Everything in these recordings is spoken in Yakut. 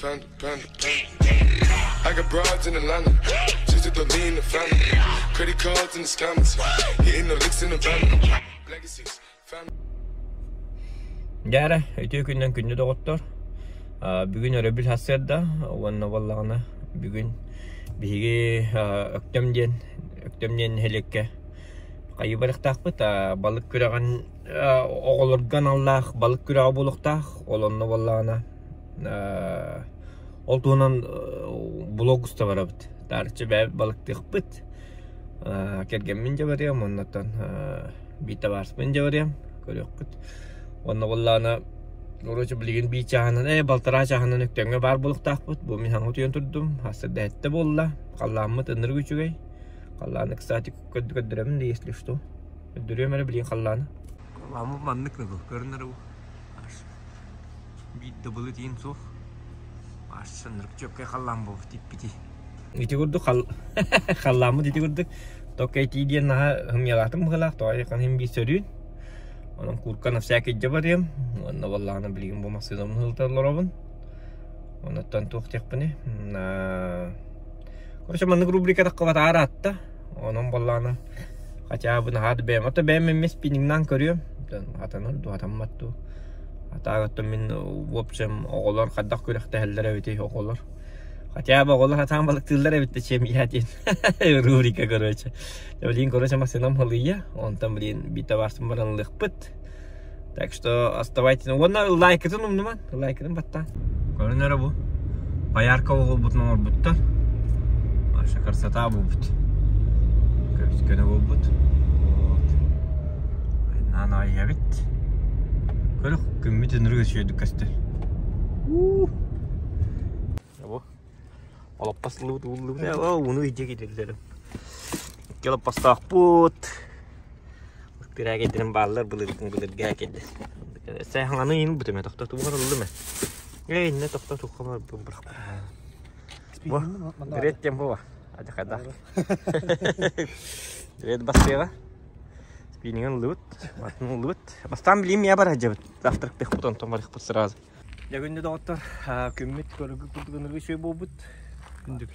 panda, panda, panda. I got broads in Atlanta, just to lean the family. Credit cards and the scammers, hitting the licks in the van. Legacies, family. Дьэ эрэ, үтүө күнүнэн күндү доҕоттор. Бүгүн өрөбүл сарсыарда уонна буоллаҕына бүгүн биһиги Өктөм диэн Өктөм диэн нэһилиэккэ хайыы барыахтаахпыт. Балык күрэҕин оҕолорго аналлаах балык күрэҕэ буолуохтаах. Ол онно буоллаҕына ол туһунан блог уста барабыт. Таарыччы бэйэбит балыктыахпыт. Кэргэммин дьэ барыам, оннуттан биир табаарыспын дьэ барыам, көрүөхпүт. Онно буоллаҕына короче билигин биир чааһынан, ээ балтараа чааһынан Өктөҥҥө баар буолуохтаахпыт. Бу мин хаҥа утуйан турдум, сарсыарда эттэ буолла. Халлааммыт ынырык үчүгэй. Халлааны, кстати, көрдөрөмүн да, если что. Көрдөрүөм эрэ билигин халлааны. Халлааммыт маннык бу, көрүнэр бу. Биир да былыт иин суох. Ынырык чөккөй халлаан буолбут иппити. Ити курдук халлааммыт ити курдук токка итии диэн наһаа ымньалаатым быһыылаах тоҕо диэххэ иһин биир сөрүүн. Онон куртка на всякий дьэ барыам. Уонна буоллаҕына билигин бу массыынабын ыһылта олоробун. Онуттан туох диэхпиний Короче маннык рубрика таххыбат араатта. Онон буоллаҕына хотя бы наһаа да бэйэм ото бэйэм эмиэ спиннингнаан көрүөм. Атанар дуу, атаммат дуу. А так мин в общем оҕолор хайдах күрэхтэһэллэр эбитий оҕолор. Хотя бы оҕолор сатаан балыктыыллар эбит да чем я диэн рубрика короче. Блин, короче, массыынам халыйа. Онтон, блин, биир табаарыспын баран ылыахпыт. Так что оставайтесь. Уонна лайкытын умнуман. Лайкытын баттаан. Көрүн эрэ бу. Поярка оҕолбутун оҥорбуттар. Маша красота буолбут. Көбүс-көнө буолбут. Вот. Айнаан айабит. Көрүх күммүт ынырык үчүгэйдик көстөр. Бу олоппос ыллыбыт ууллубут. Оо, ууну илдьэ киирэллэр. Икки олоппостоохпут. Күрээгэйдэрим бааллар былыргын былырга кэллэ. Сэ хаҥаны иин бутуме тохто тугар ыллым э. Эй, инне тохто туххамар бырах. Бу, Дрет тем була. Адя хайдах. Дрет бастыга. Спиннингин ыллыбыт, матын ыллыбыт. Бастаан билим я бар хадьабыт. Завтрактыхпыт онтон барыхпыт сразу. Дьэ күндү доҕоттор, күммүт көрүгү курдук ынырык үчүгэй буолбут. Күндү.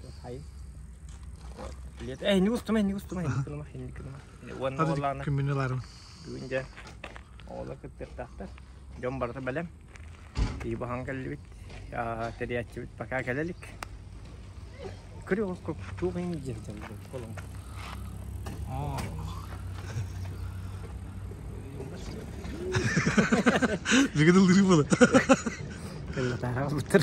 Э, инник устума, инник устума, инник гыныма, инник гыныма. Уонна буоллаҕына Күммүн ыларым. бүгүн дьэ оҕолор кыттыахтаахтар. Дьон барыта бэлэм. Киһи баһан кэллибит. Тэрийээччибит пока кэлэ илик. Көрү туох иһин дьиэ колом. Бүгүн ыллырыы буола. Кэллэтааҕа буттар.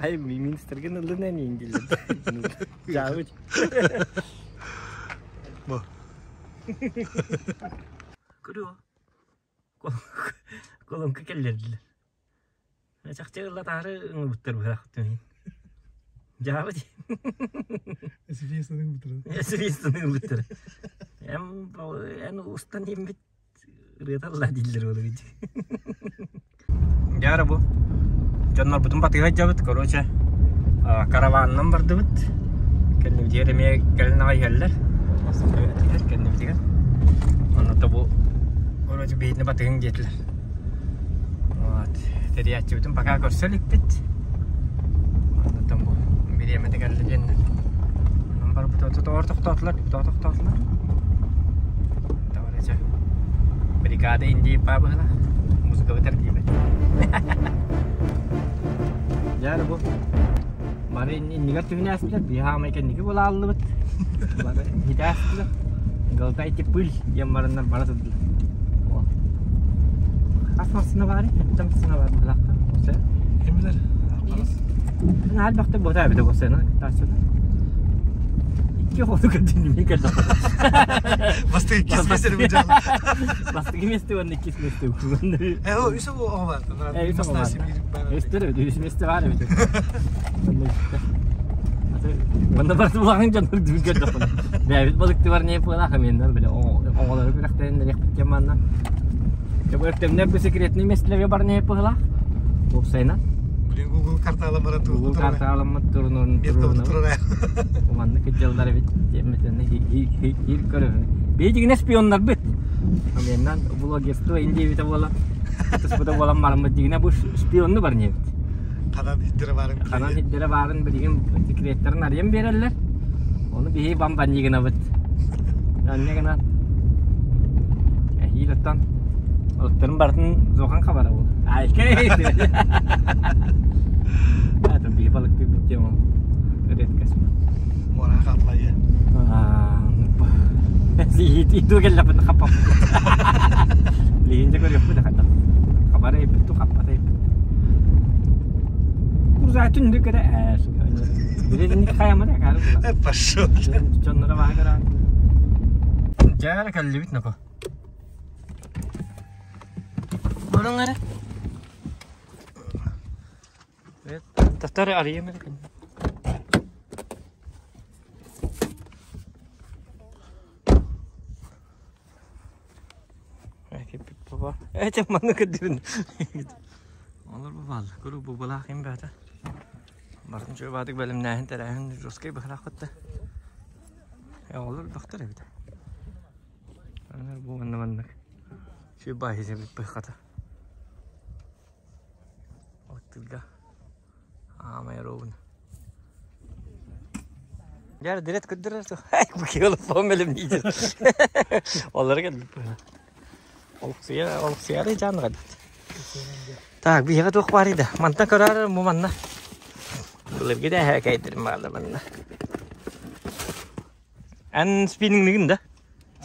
Ай, министрген ыллын эниин дииллэр. Дьаабыт. Бу. Көрүө. Колонка кэллэрдилэр. Чахчы ыллатаары ыҥырбыттар быһах түһүн. Дьаабы дии. Сибиэстаны ыҥырбыттар. Сибиэстаны ыҥырбыттар. Эн эн устан ииммит ырыаталла дииллэр буолуо дии. Дьэ бу дьоннорбутун батыһа сылдьабыт, короче, караванынан бардыбыт. Кэннибитигэр эмиэ кэлин аҕай иһэллэр. Кэннибитигэр. Онно бу короче биһигини батыһыҥ диэтилэр. Вот. Тэрийээччибитин пока көрсө иликпит. Онтон бу бириэмэтэ кэллэ диэннэр. Онон барбыт тоҕор тохтоотулар, тоҕо тохтоотулар. Давай Бригада Индии быһыла. Музыкабыт эргийбэт. Дьэ бу бары иннигэр түһүнээстилэр, биһи хаамай кэнники булааллыбыт. Бары хитээстилэр. Глотайте пыль диэн бараннар бара турдулар. Хас массыына баарый? Хаттан массыына баар быһылаахха. Осы. Ким билэр? Наһаа элбэхтик буотаа эбитэ буолсайна кыттааччыта. Икки оҕону көрдүн мин көрдөххө. Бастакы иккис миэстэни быдьаал. Бастакы миэстэ уонна иккис миэстэ. Э, о, үс оҕо бар. Э, үс оҕо бар. Үстэр эбит, үс миэстэ баар эбит. Манна барыта улахан дьоннор дьүн көрдөххүнэ. Бэйэбит балыктыбар не буолаах эмиэннэр бile оҕолору күрэхтэһиннэриэхпит диэн манна. Өртөмнөр бу секретный миэстэлэргэ баран иһиппыһылаах. Уопсайынан. Блин, Google картаалан баран Google картааламмыт турунун турунун. Маннык дьыллар эбит диэммит хир көрөбүн. Биһигинэ шпионнарбыт. Меннан блогерство индиэбитэ буолан, туспута буолан бараммыт дигинэ бу шпионну бар небит. Ханан хиттере баарын Ханан хиттере баарын билигин секреттарын арыйан биэрэллэр. Ону биһи бам баннигынабыт. Анне гынан эһиил оттон олуктарын барытын зохан хабара бу. Айкей. Это биһи балыкты бүттем ол. Редкость. Мора хатлайы. Иду келлеппин хаппап. Лиинде көрүөхпүт хата. Хабара эппит ту хаппата эппит. Курза түндү кere ээ. Билетинник хаямада кары була. Пошел. Дьоннора баҕа Дьэ кэллибит нако. Көрүҥ эрэ. Тастары арыйым эрэ. Эти маны кырдырын. Олар бу баалла. Көрү бу балаах им баата. Барын чөй баатык бэлэмнээһин тэрээһин жесткай быһалаах кытта. Олар доктор эбит. Анар бу манна маннык. Чөй баахи бит быхата. Оттырга. Аамай ровно. Дьэ, дирет көрдөрөр ту. Ай, бу киһи олохпоон бэлэмниир. Олары кэлбит быһа. Олохсуйа, олохсуйары жаанныга дит. Так, биһиэхэ туох баарый да? Мантан көрөр бу манна. Былыргы да эһээкэйдэрим бааллар манна. Эн спиннингнигин да?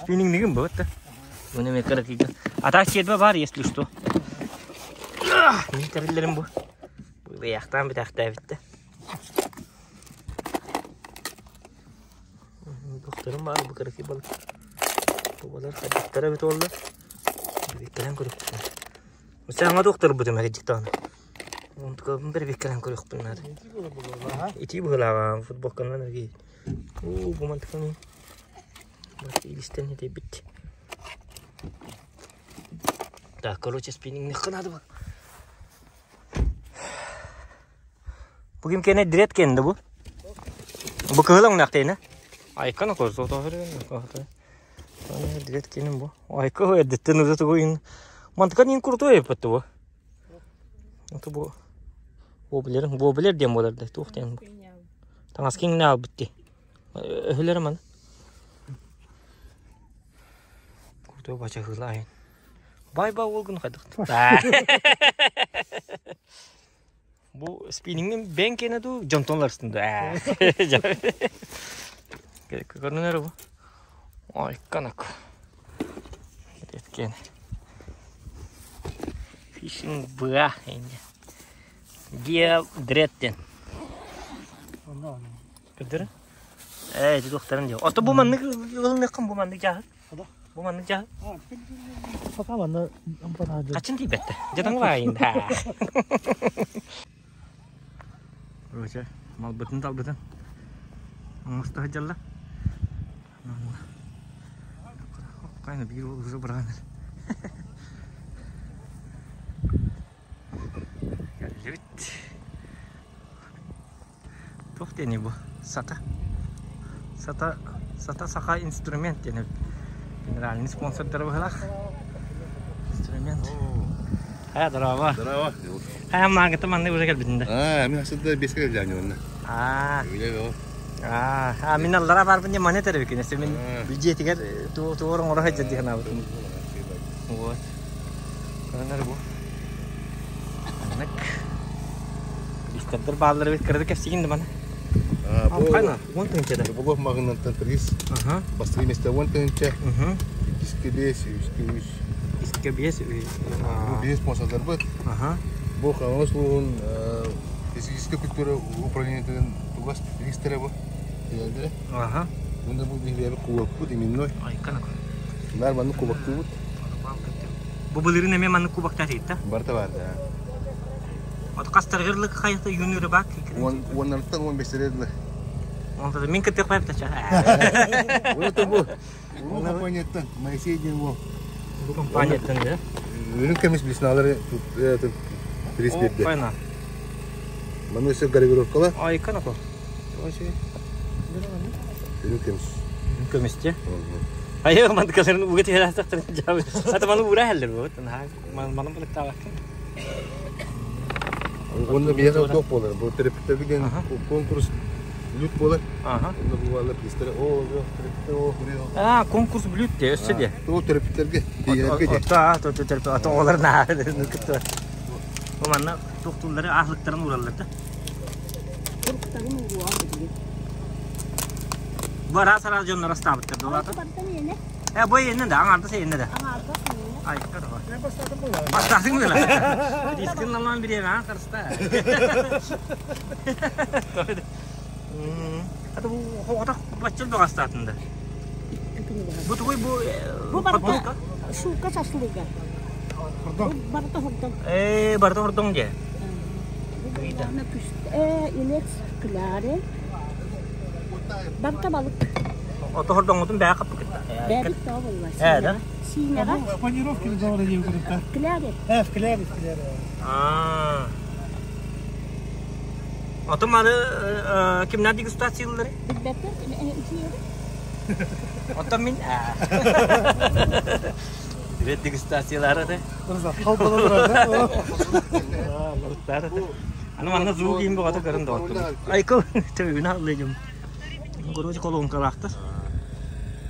Спиннингнигин бу да. Буну мен кыракыйга. А так сиэрбэ бар, если что. Мин тэриллэрим бу. Быйахтаан бүтээхтээбиттэ. Дохторум баар бу кыракый балык. Бу балар хайдахтара эбит уолла. Биккэлэн көрүөхпүн. Саҥа дохторбутум эрдиктаан. Онтукабын бер биккэлэн көрүөхпүн наада. Ити быһылааҕа футболканан эргий. Уу, бу мантыканы илистен этейбит. Так, короче, спиннинг надо было. Бу ким кene direkt kendi bu. Бу кыһыл өҥнөөх Айканы көрсө Direkt kenin bu. Айка эрдеттен уже тугуин. Мантыкан ин крутой эппет бу. Это бу. Воблер, воблер диэн буолар да туох диэн бу. Таҥас киҥнэ албыт ди. Өһүлэр ман. Крутой бача хылайын. Бай ба ол күн хайдах. Бу спиннингин бен кене ду жонтонларсын да. Көрүнөр бу. Ой, канак. Эткен. Фишинг быа инде. Гел дреттен. Көдөр? Э, духтарын дио. Ото бу маннык ылыныккын бу маннык жаһы. Бу маннык жаһы. Качын тийбетте. Жадаң баайын. Короче, малбытын талбытын. Оңосто жалла. Кайна бир ол уже барган. Келбит. Туох диэний бу? Сата. Сата Сата Саха инструмент диэн генеральный спонсордара быһылаах. Инструмент. Хайа, здорово. Здорово. Хайа, маагыта манны уже кэлбитин да. А, мин асында беске келжаани онна. Аа. Биле го. Аа, а мин аллара барбын дьэ маны этэр эбиккин. Өссө мин бюджетигэр туор оҥоро сылдьар дии санаабытым. Вот. Көрөнөр бу. Маннык. Листердер бааллар эбит кырады кэпсигин да маны. Бу Хайна, уон тыһыынча да. Булов магыннан приз. Аха. Бастыгы месте 10 тыһыынча. Угу. Иккискэ 5, үскэ 3. Иске 5. Бу 5 спонсордар быт. Аха. Бу Хаҥалас улууһун физическэй культура управлениетын тугас специалистэрэ бу. Билэллэрэ. Аха. Уонна бу биһиэбэ кубокпут именной. Айкана. Нар маннык кубоктуубут. Бу былырын эмиэ маннык кубоктар да? Барыта бар да. От кастаргырлык хайта юниры бак. Уоннартан 15 дылы. Онто мин кытык байып тача. Уонна бу. Улуу компанияттан Моисей диэн уол. Бу компанияттан да. Үрүҥ көмүс блесналары приз берди. Хайна. Манна өссө гравировкала. Айкана ко. Үрүҥ көмүс. Көмүсте. Айы мантыкаларын уга түһэрээстэхтэрин дьаабы. Ата маны уура иһэллэр буолбут. Манан балыктаабаккын. Уонна биһиэхэ туох буолар? Бу төрөппүттэргэ диэн конкурс блюд буолар. Онно бу пристары о төрөппүттэр о А, конкурс блюд де, өссө де. Тоо төрөппүттэргэ тиийэргэ де. Ото, то төрөппүт, ото оҕолор наа кытта. Бу манна туохтууллары аһылыктарын уураллар да. Туруктарын ууруоҕа билигин. Бу араас араас дьоннор астаабыттар дуолаата. Э, бу иэннэ да, аҥаардас иэннэ да. Аҥаардас иэннэ. Айка да. Бастаатыҥ буолла. Дискин налаан бириэмэ харыста. Ата бу хоҕотох баччыл баҕастаатын да. Бу тугуй бу Бу барыта шука шашлыга. Бу барыта хордон. Э, барыта хордон дьэ. Э, илец кляре. Барыта балык. Ото хордоҥҥутун бэйэ хаппыкытта. Бэбит тоо болла. Э, да? Сиинэҕэ. Панировки договор диэн көрүктэ. Кляре. Э, в кляре, в кляре. Аа. Ото маны кимнәр дегустациялары? Билбэттэр, үчүгэй. Оттон мин Билет дегустациялары да. Аны манна звук иһин бөҕөтө көрөн доҕоттум. Айкыл төбүнэ аллыйым. Короче, колонкалаахтар.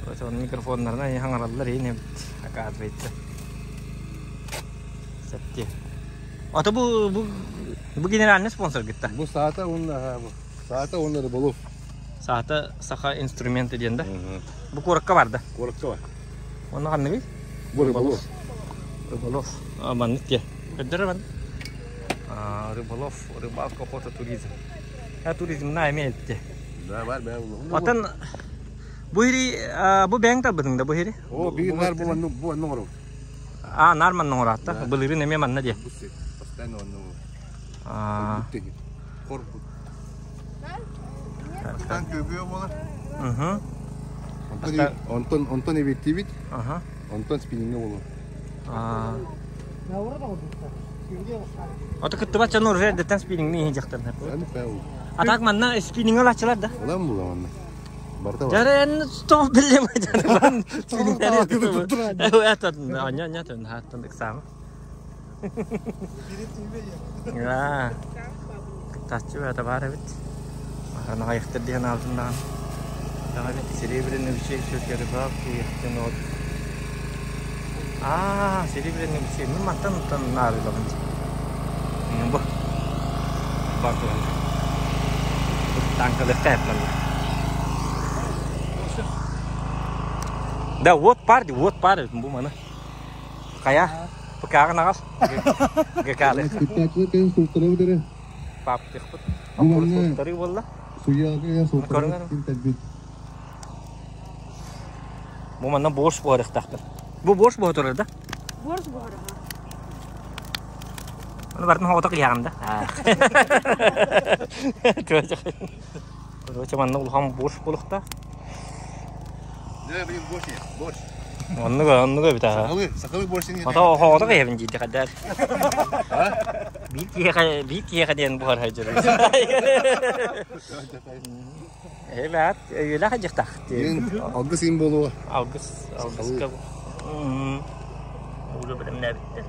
Короче, onun микрофоннарына хаҥараллар иһин эбит, оказывается. Септи. Ото бу бу бу генеральный спонсор гытта. Бу саата уонна бу саата уонна рыболов. Саата саха инструменты диэн да. Бу куоракка бар да. Куоракка бар. Онно ханныгый? Бу рыболов. Рыболов. А, маннык те. Көрдөрөр ман. Рыболов, рыбалка, охота, туризм. А туризм на эмиэ этте. Да, бар бෑ булу. Отон бу хири бу бэйэҥ талбытыҥ да бу хири? О, биир нар бу манны бу манны оҥорор. А, нар манны оҥораатта. Былырыын эмиэ манна диэ. Бу сир. Постоянно онно. А. Корпут. Бастаан көбүө буолар. Угу. Онтон онтон онтон эбиттибит. Аха. Онтон спиннингэ буолар. А. Ото кыттыбат дьон уже эрдэттэн спиннингни иһин дьахтардар. А так манна спиннинг ылааччылар да? Ылан була манна. Барыта бар. Дьэ, тоҕо биллим спиннингнери. Аня, аня, тön хаттан ыксаама. Аа. Кыттааччы бэйэтэ баар эбит. Аһан аҕайахтар диэн аалдыннаҕын. Даҕаны серебряный бичик рыбалки от. Аа, серебряный бичик. Мин мантан оттон наарылабын. Бу. Бар туһан. Танкалык манна. Да, вот пар, вот пар, бу маны. Хайа, ПК-ҕын аҕал. ГК-лы. Кыттааччылар кэлэн суруттарабыт эрэ. Паптыхпыт. Бу манна Суруттарыы буолла. Суйаҕа кэлэн суруттарабыт ким тэлбит. Бу манна борщ буһарыахтаахтар. Бу борщ буһа турар да? Борщ буһара. Оны бартын хоҕотох иһэҕин да? Короче, манна улахан борщ буолуохтаах. Дьэ, блин, борщ борщ. Оннуга, оннуга эбит аха. Сахалы, сахалы борщ не. Ото хоҕотох иһэбин диир хаддар. Биир киһиэхэ, биир киһиэхэ диэн буһар хайдьыр. Эбээт, өйүлээх дьахтах. Алгыс им буолуо. Алгыс, алгыска. Уулу бэлэмнээбиттэр.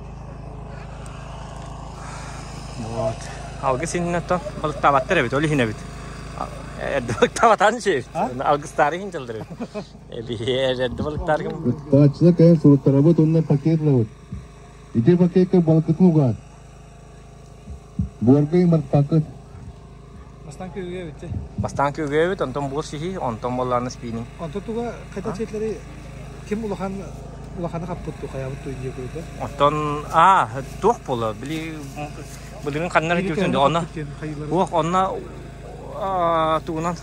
Вот. Алгыс иннинэ балыктаабаттар эбит, ол иһин эбит. Эрдэ балыктаабатаан иши эбит. Алгыстаары иһин дьаллар эбит. Эрдэ балыктааргым. Кыттааччылар кэлэн суруттарабыт уонна пакет ылабыт. Ити пакекка балыккытын угаат. Буорга имартакыт. Бастаан күөгүө эбит. Бастаан күөгүө эбит, онтон буор сиһи, онтон боллааны спиннинг. Онтон туга хайдах сиэтлэри ким улахан улаханы хаппыт ту хайабыт ту дии көрдө. Оттон а туох буола били былырыын ханнар итибитин онно уох онно тугунан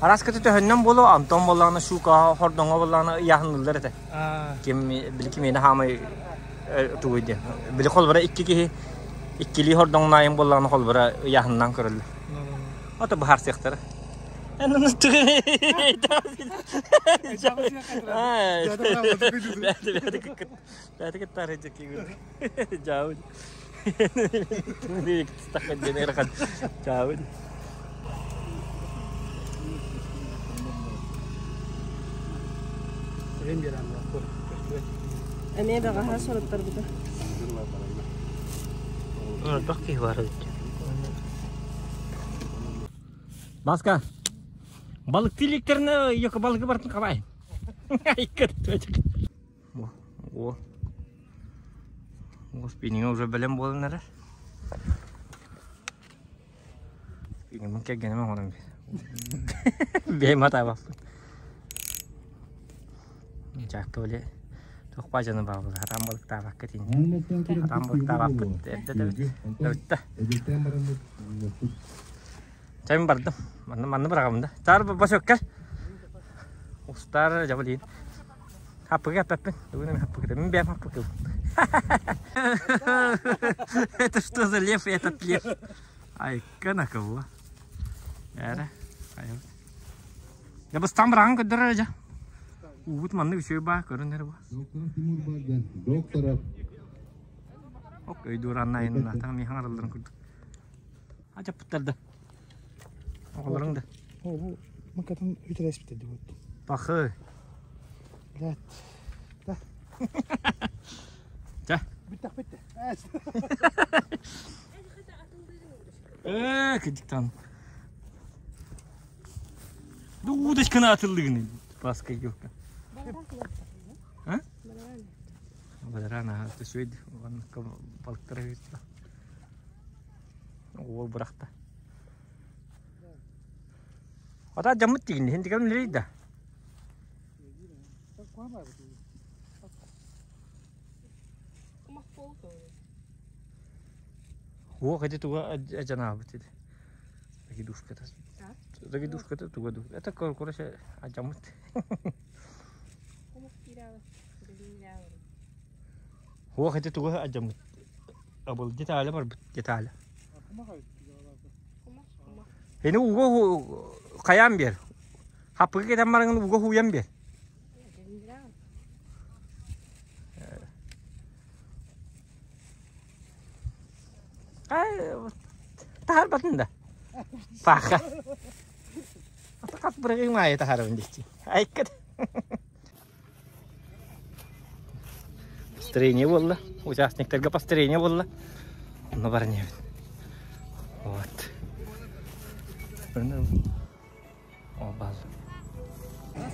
араската төһөннөн буолуо Антон буоллаҕына щука хордоҥо буоллаҕына ыйааһынныыллар этэ. Ким били кимиэнэ хаамай тугуй диэн. Били холбора икки киһи иккилии хордоҥнаайын буоллаҕына холбора ыйааһыннаан көрөллөр. Ото быһаарсыахтара. Үлэн биэрэн көстүбэт. Эмиэ бэҕэһээ суруттарбыта. Элбэх киһи баар эбит. Баска, балык тиликтерine yok balık бартын қалай? О, о, спиннинг уже бэлэм буолан эрэр. Спиннингмин кэргэним оҥорон бэйэм атаабаппын. Чаакка били туох баадьаны баабыт хатаан балыктаабакка тииннэ. Хатаан балыктаабаппыт эрдэ да бүттэ. Чэ мин бардым. Манна манна быраҕабын да. Таар басөккэ. Устаар дьабылиин. Хаппыга аппаппын. Бүгүн эми хаппыгыта. Мин бэйэм хаппыкыбын. Это что за лев этот лев? Айка на кого? Эра. Я бастан быраҕан көрдөрөр дьэ. Уубут маннык үчүгэй баа көрөн эрэ бу. Тимур Бардан, докторов. Ок өйдүүр анна айынна таҥ миэхэ арылларын курдук. Ачаппыттар да. Оҕолоруҥ да. О, бу макатын үтэлэспитэ дии Пахы. Блядь. Да. Чэ. Бүттэх бүттэ. Ээ, кыдьыктан. Удочканы атыллыгын. Паска елка. А? Бадаран аха төсөйд оннукка балыктара үстэ. Уол бырахта. Ата дьаммыт тигинни хин тигэн үлэлий да. Уох ити туга ажанаабыт ити. Закидушката. Закидушката туга ду. Это короче ажаммыт. Уох ити туга ажаммыт. Абыл детали барбыт детали. Ини уга хайаан биэр. Хаппыга кетен бараҥын уга хууйан биэр. Таһарбатын да. Паха. Хат бырагың маайы таһарабын диэччи. Айккат. Построение буолла. Участниктарга построение буолла. Онно баран иһэбин. Вот. Ол баал.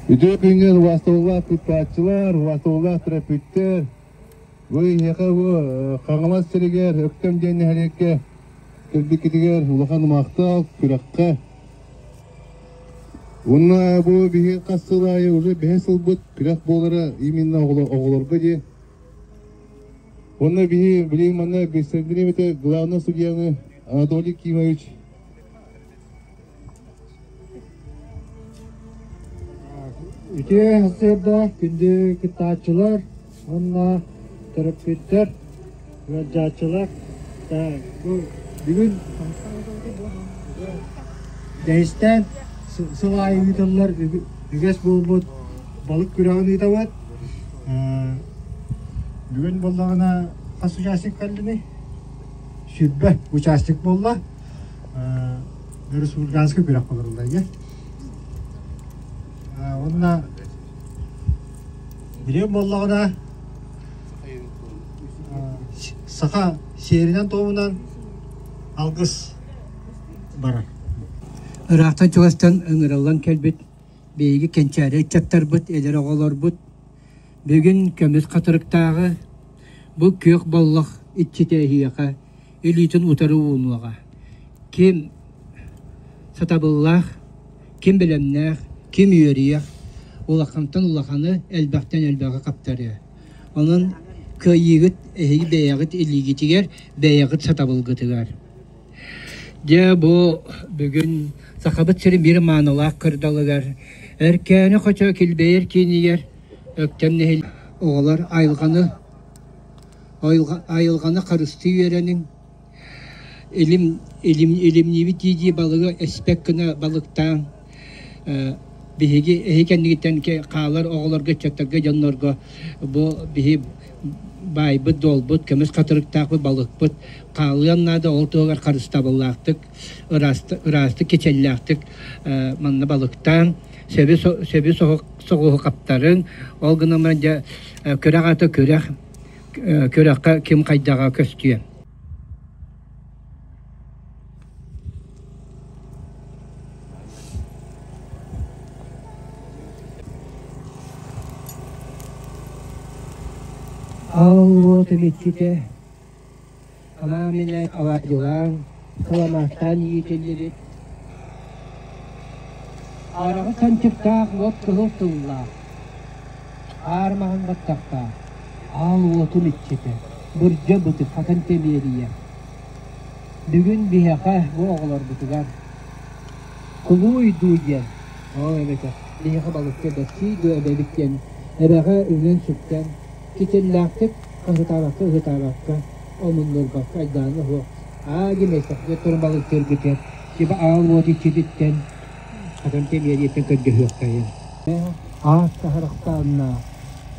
Үтүө күҥҥэ убаастабыллаах кыттааччылар, убаастабыллаах төрөппүттэр. Бу эһиэхэ бу Хаҥалас сиригэр Өктөм диэн нэһилиэккэ кэлбиккитигэр улахан махтал күрэххэ. Уонна бу биһиги хас сыл аайы уже бэһис сылбыт күрэх буолара именно оҕолорго дии. Уонна биһи билигин манна билсэрдириэм этэ главный судьяны Анатолий Кимович. Үтүө сарсыарда күндү кыттааччылар уонна төрөппүттэр, ыалдьааччылар. Бу бүгүн Дэһистээн сыл аайы ыытыллар үгэс буолбут балык күрэҕин ыытабыт. Бүгүн буоллаҕына хас участник кэллиний? 20 участник буолла. Республиканскай күрэх болоруллар Уонна билиэн буоллаҕына саха сиэринэн-туомунан алгыс барар. Ыраахтан чугастан ыҥырыллан кэлбит биһиги кэнчээри ыччаттарбыт, эдэр оҕолорбут бүгүн көмүс хатырыктааҕы бу күөх боллох иччитэ эһиэхэ илиитин утары уунуоҕа. Ким сатабыллаах, ким бэлэмнээх, ким үөрүйэх, улахантан улаханы, элбэхтэн элбэҕи хаптарыа. Онон кыайыыгыт эһиги бэйэҕит илиигитигэр, бэйэҕит сатабылгытыгар. Дьэ бу бүгүн Сахабыт сирин биир маанылаах кырдалыгар Эркээни хочо килбэйэр киинигэр Өктөм нэһилиэгэр оҕолор айылҕаны Айылҕаны харыстыы үөрэниҥ, илим, илим, илимниибит дии-дии балыгы эспэт гына балыктааҥ. Биһиги эһи кэннигиттэн хаалар оҕолорго, ыччаттарга, дьоннорго бу биһи баайбыт-дуолбут, көмүс хатырыктаахпыт, балыкпыт хаалыан наада, ол туһугар харыстабыллаахтык, ыраастык, кичэллээхтик манна балыктаан, сөбү, сөбү соҕуһу хаптарыҥ. Ол гынан баран дьэ күрэх ата күрэх, күрэххэ ким хайдаҕа көстүө. Аал уот иччитэ Анаан-минээн алаадьылаан, саламааттаан иитиллибит, араҕы санчыктаах уот кыһыл тыллаах, аар маһын баттахтаах, аал уотун иччитэ, бырдьа бытык хатан тэмиэрийэ. Бүгүн биһиэхэ бу оҕолорбутугар кулууй дуу диэн, ол эбэтэр биһиэхэ балыкка бэрсии дуу эбэбит диэн эбэҕэ үҥэн-сүктэн, кичэллээхтик хаһытаабакка-ыһытаабакка, омуннурбакка айдааны суох аа диэмэйсэхтэр туран балыктыыргытыгар типа аал уот иччититтэн хатан тэмиэриэттэн көрдөһүөххэйин. Аас саһарахтаанна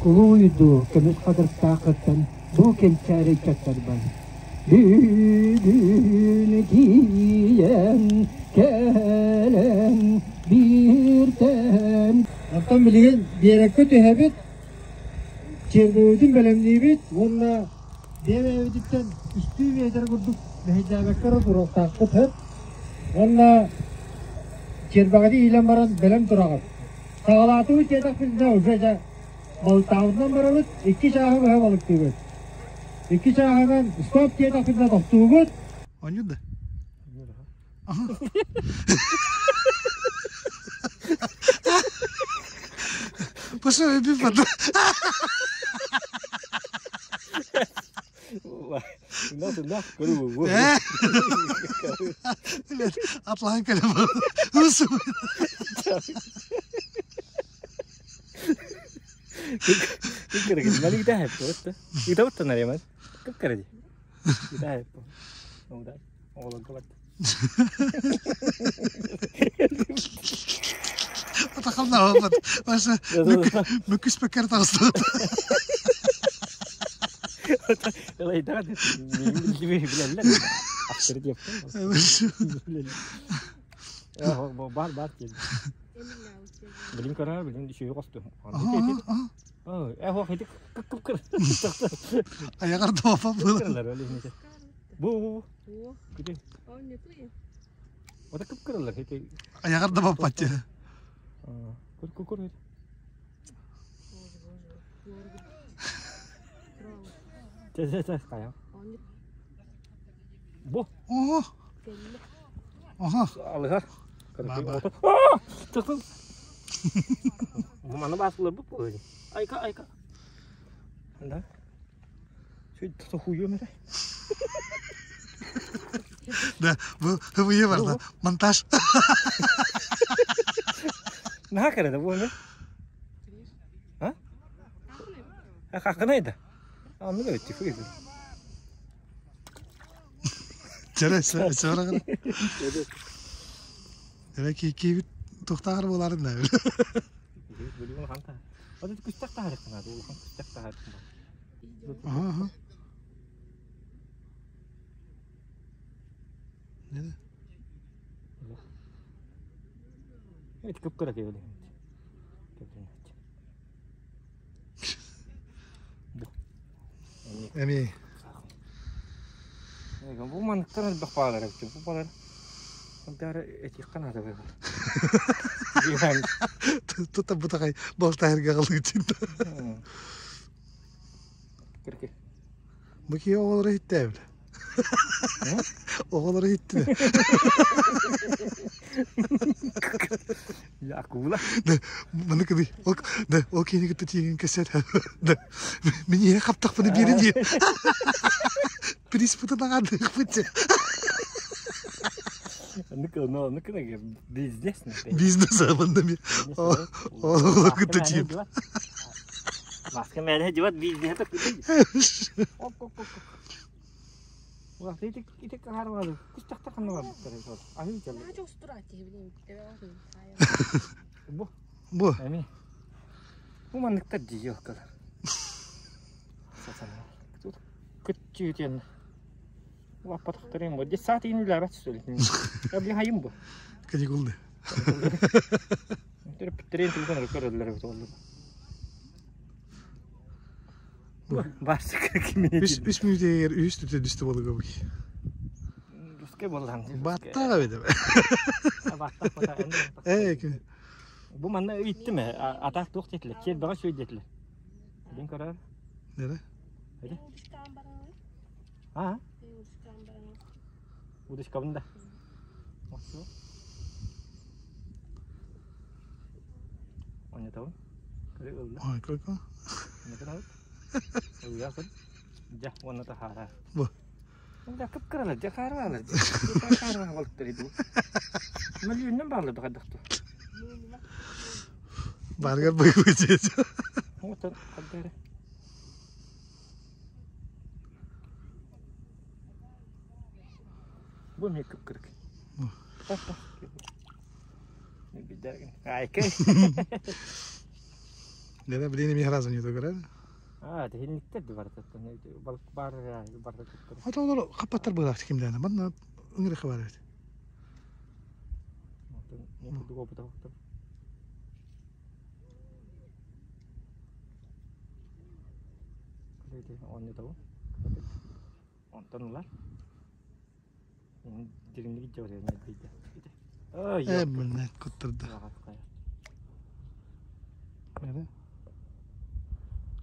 кулууй дуу көмүс хатырыктааххыттан бу кэнчээри ыччаттарбар Бүгүн тиийэн кэлэн бииртэн Оттон билигин биэрэккэ түһэбит, чиэрбэбитин бэлэмниибит уонна бэйэ-бэйэбититтэн үстүү миэтэрэ курдук мэһэйдээбэккэ эрэ туруохтаахпыт сөп. Уонна чиэрбэҕитин иилэн баран бэлэм тураҕыт. Саҕалаатыбыт диэтэхпитинэ уже дьэ балыктаабытынан барабыт, икки чааһы быһа балыктыыбыт. Икки чааһынан стоп диэтэхпитинэ тохтуубут. Оонньуур да? Пошел иди потом. Атлаан кэлэн Атахалнаабат. Баша мөкүспэккэр таҕыстыбыт. Бар бар Билин көрөр, билин үчүгэй косту. Аяғар допа был. Бу бу. Ота кып-кырылар. Аяғар да баппатчы. Көр көр көр. Чэ чэ чэ кая. Бу. Ого. Ага. Алыһар. Тахсан. Маны басылар бу буолар. Айка айка. Да. Сүт хуйу мere. Да, бу хыбыйы бар да. Монтаж. Наһаа кэрэ бу эме. А? Хахынайда. Анны өттү фыйды. Чэрэ, чэрэ. Эбэ киикиибит тухтаар буоларын да. Аха. Эми Бу манныктан элбэх баалар эбит. Бу балар Бары этиэххэ наада буолар. Тута бутахай балтаһырга галыытын. Кирки. Бу киһи оҕолоро иһиттээбит. Оҕолоро иһиттилэр. Акула. Маны кыды ол да ол киһини кытта тиийэн кэсэр. Да мин ийэ хаптахпына биэрэ дии. Приспытын аҕардыахпыт. Ну-ка, бизнес. Бизнес абында ми. Оҕолор кытта тиийэн. Маска мээнэ дьыбат бизнеһэ да күтүй. Ити кахарвалы. Күстахта ханна барбыттар. Аһыы кэлли. Бу. Бу. Эми. Бу манныктар дии кала. Күтчүтен. Лаппатахтарым бу. Десятый үлләбәт сөйләтин. Әбли хайым бу. Каникулды. Төрөппүттэрин тугутан көрөллөр эбит оллу. Барсык кимини. Үс үс мүнүүтүгэр үһүс түтэ түстэ буолуга бу. Русскай буоллаан. Баттаах эбит. Баттах бата. Ээ ким. Бу манна ыйыттым ээ. Атаах туох диэтилэр? Киэрбэҕэ сүөй диэтилэр. Билин көрөр. Нere? Эри? А? Удочкабын да. Ойнотобун. Көрө ылла. Ой, кой-кой. Ойнотон Ылла көр. Дьэ, уонна таһаараа. Бу. Да кып-кыралар, дьэ хаарбаалар. Хаарбаа балыктар иду. Мөлүйүннэн баалар да хайдахту. Баргар быгыбыт. Оттон хаддары. Бу эмиэ кып-кырык. Айка. Нere билин эмиэ раза не көрөр. Аа, тиһинниктер да барытыттан балык бар барыта кып-кырык. Ата олор хаппаттар быылаах кимдээне. Манна ыҥырыха бар эбит. Оттон мен курдук опыта хоқтор. Оонньотобун. Онтон ылар. Дириҥник дьэбэрэнэ Э, блин, куттарда. Нere?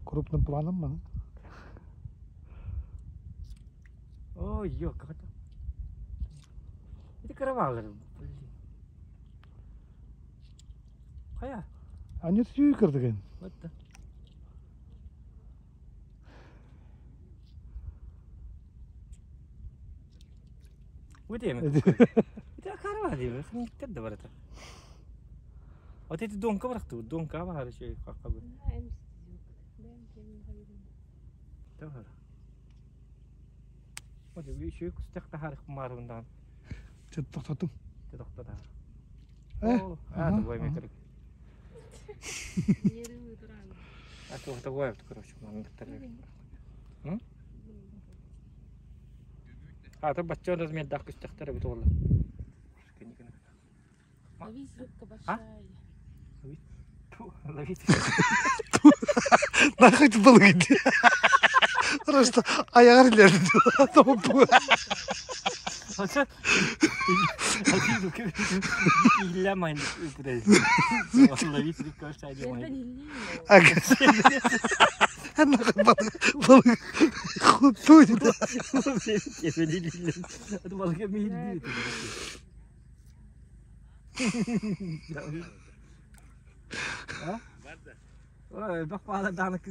Крупным планом маны. Ой, ё, как это? Это караваллар, блин. Хайа? Анют сүйі кірдіген. Вот да. Өте Это карава дейм, хниктер да бар это. Вот эти донка барахты, донка бар еще кака бы. Тавар. Вот еще кустак тахар марундан. Чет тоқтаттым. Тохта тахар. Э, А, ага, твой ага. метр. А то такое, короче, мангыттар. А то бачча размердаах күстэхтэр эбит уолла. Ловись, рыбка большая. Ловить. Нахуй ты балык иди. Просто аяғар илерді. Оце Ловить рыбка большая Жербен Нахуй балык. Балык. Хуй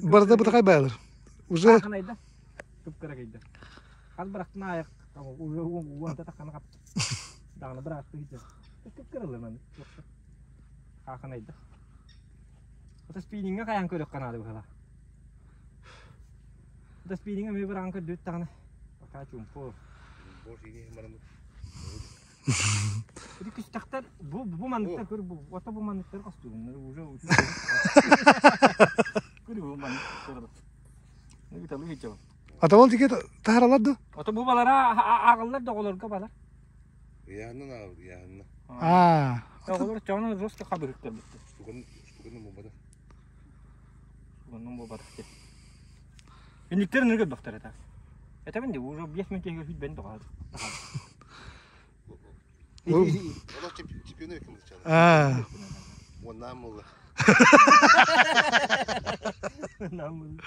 Барда бытақай байлар. Уже Спиннинга каян көрөк канады бухала. Да спиннинга ме баран көрдөт тагына. Пока чумпу. Ити күстахтар бу бу манныктар көр бу ото бу манныктар костюм уже Көр бу манныктар. Не бит алы хичо. Атабал тике тахаралар да. Ото бу балара агыллар доголорго балар. Яһаннан аабыт, яһанна. Аа. Доголор чону жестко хабырыктар битти. Штуканы, штуканы мубада. Оннун бу батык. Инниктер нөргө бактар это. Это мен де уже 5 минут егер бен догад. Олох чемпионы ким чала. Аа. Оннан мулла. Нам.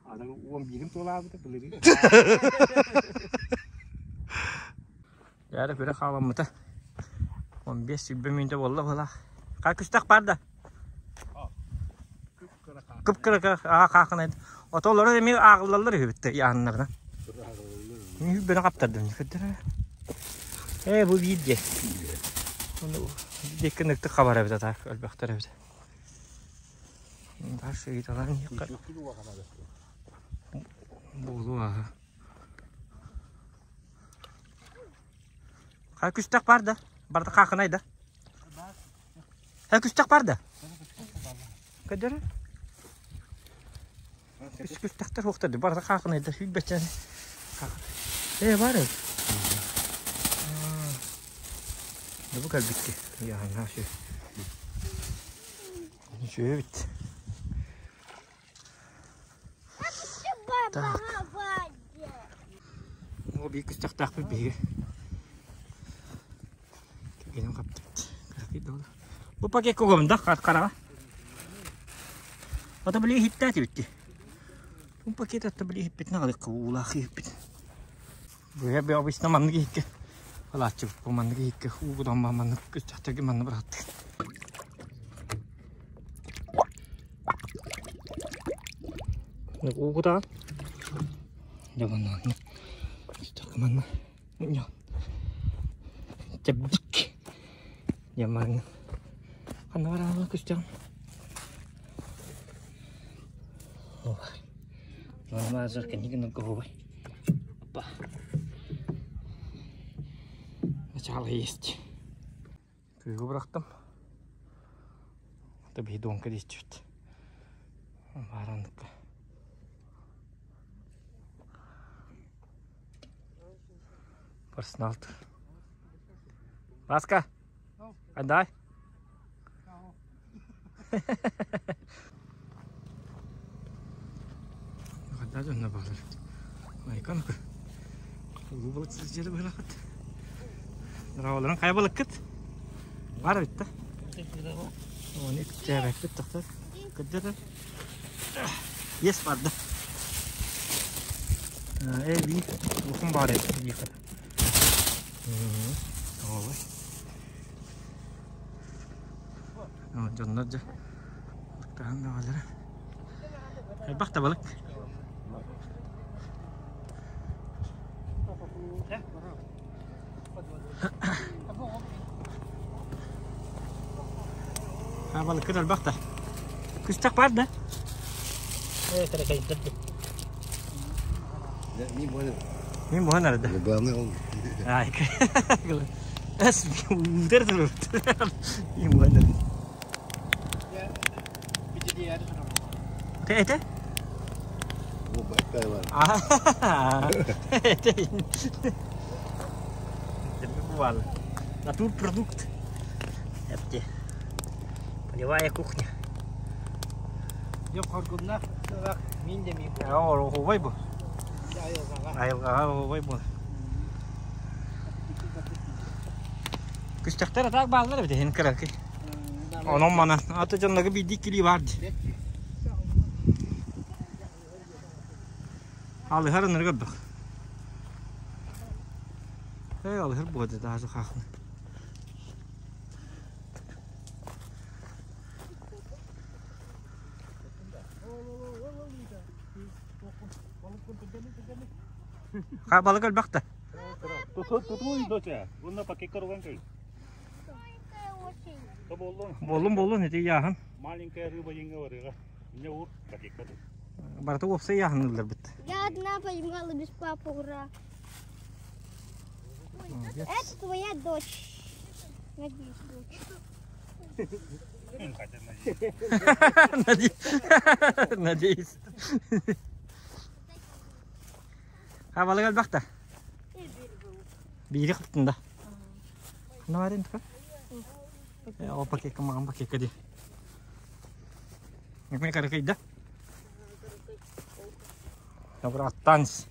Ана он бирим толабыты билири. Яра көре халамыта. 15 минут болла бола. Ка күстак бар да. Кып-кыра а какын ед. Отолор эми агыллар хүбүттө яннарына. Мен бөне каптардым. Көтөрө. Э бу виде. Оны деккенекти хабар эбит ата өлбөктөр эбит. Баш ыйталан Болу аха. Ха күстак бар да. Барда какынай да. Ха күстак бар да. Көтөрө. Үс күстактар хоқтарды. Барда какынай да хүббечен. Э бар. Бу кэлбикки. Яһанна сү. Үчүгэй эбит. Так. О, биир күстэхтээхпит биһиги. Кэргэним хаптыбыт. Бу пакет кугумда хараҕа. Ата били иһиттээтибит дии. Бу пакет ата били иһиппитин аҕалыкка уулаах иһиппит. Бу обычно маннык иһиккэ алааччыбыт. Бу маннык иһиккэ уу кутан маннык күстэхтэргэ манна бырахтык. Уу кутаҕын. Дьэ манна күстэххэ манна Чэбдик. Дьэ манна ханна бараҕын күстэҕин? Мазар кэннигин головой. Опа. Начало есть. Кыыгы бырахтым. Это бидонка дейчүт. Бараныкка. Барсыналт. Баска. Андай. Хадда дьонно баалар. Айкан улуу балык сылдьары быһылахыт. Рааларын хайа балыккыт? Бар битте. Оны күтээбэппит тохтор. Кырдьа Ес барды. Э, би улахан баар эбит диэхэ. Оҕолор. Дьоннор дьэ балыктаһан бөҕөлөрө. Элбэх да балык. А балыккыт элбэх да. Күстэх бар да? Э, кыракайдар да. Мин буһан арада. Ай, Эс, үтер турur. Мин буһан арада. Те, те? Те. Буквально. Натурпродукт. Это полевая кухня. Yok хоргуннах мин де мин Оҕобой бу. Айылҕаҕа оҕобой бу. Күстэхтэр атаак бааллар эбит иһин кыракый. Онон манан аты дьоннорго биирдии килии баар дии. Алыһар ынырык өрбөх. Эй, алыһар буода даже хаахны. Ха балык өлбөх да. Тутуй доча. Уонна пакекка руган кэл. Буоллун буоллун ити яаһын. Маленькая рыба деньги барыга. Мне ур пакекка. Барыта уопсай яаһынылларбыт. Я одна поймала без папы, ура. Это твоя дочь. Надеюсь, дочь. Надеюсь. Ha балык элбэх да. Биири хыптын да. Ханна барын тука? О пакетка маған пакетка ди. Мен каракайда. Добро аттанс.